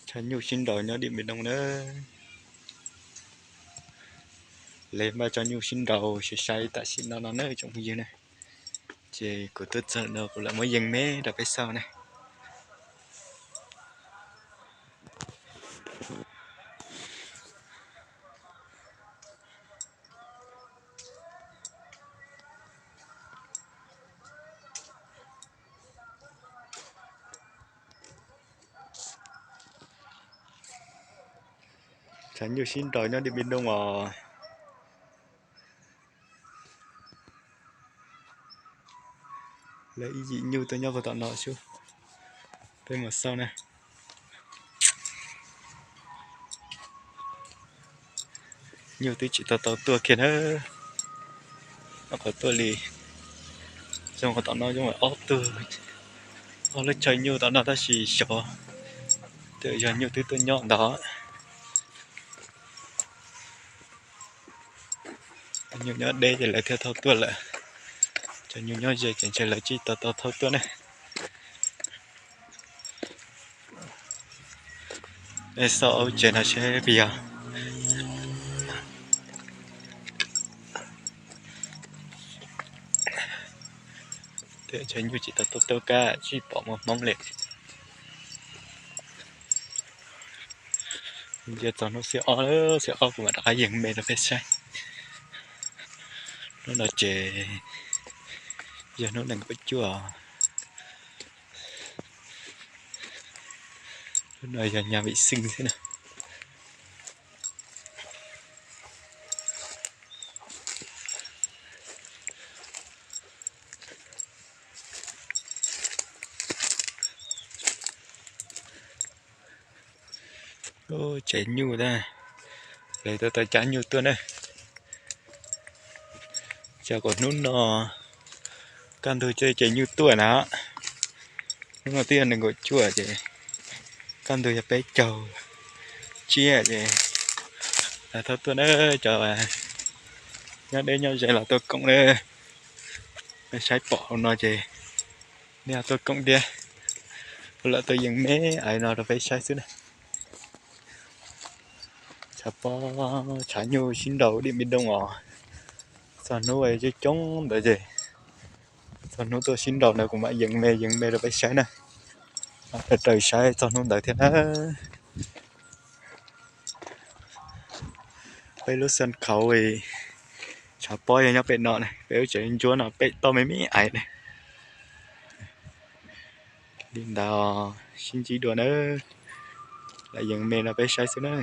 Tshav nyuj sib nraus nyob Diam Npis Dooj na. Lawv npaj tso nyuj sib nraus sai sai tam sim no no na tsoom phooj ywg na. Ces kuv tuaj txog no kuv lam muab yees me rau peb saib na. Tshav nyuj sib nraus nyob Diam Npis Dooj os. Lawv ib yim nyuj tuaj nyob puag tom no xwb. Peb mus xauj na. Nyuj twb tsis tau tau tuaj kiag na. Nyob qhov tuaj li, zoo qhov tom no zoo ob tug, ob lub chaw nyuj tom no tab sis xyov twb yog nyuj twb tuaj nyob ntawd. Nyuj nyob deb ces lawv thiaj tau tuaj lawm. Cov nyuj nyob ze ces ntshe lawv tsis tau tau tuaj ne. Peb xauj ob lub tsev no seb puas yog. Tej nyuj tsis tau tuaj tuaj kab tsis pom muaj hmoob li. Ntsia txog hnub xiab ob, xiab ob kuv mam rov qab yees me rau peb saib. Hnub no ces yog hnub nees nkaum cuaj. Hnub no yog nyag vim xeeb xwb na. Tsev nyuj tab, lawv tau tau cab nyuj tuaj na. Xyov kom hnub no kaj ntug tsev nyuj tuaj na. Hnub no twb yog nees nkaum cuaj ces kaj ntug yog peb caug tsiab ces lawv tau tuaj na. Cov nyob deb nyob ze los tuaj koom na. Peb saib pom hauv no ces nej tuaj koom thiab. Kuv lam tuaj yees me aiv no rau peb saib xwb na. Tshav pob tshav nyuj sib nraus Diam Npis Dooj os. Txog hnub coob coob ntawd ces txog hnub tuaj sib nraus ntawd kuv mam yees me yees me rau peb saib na. Raws saib txog hnub ntawd thiab na. Peb lub xeev khauv, tshav pob yog nyob pem no, peb lub tsev ntsuab no pem toj me me aiv ne. Li ntawd sib ntsib dua na, lam yees me no peb saib xwb na.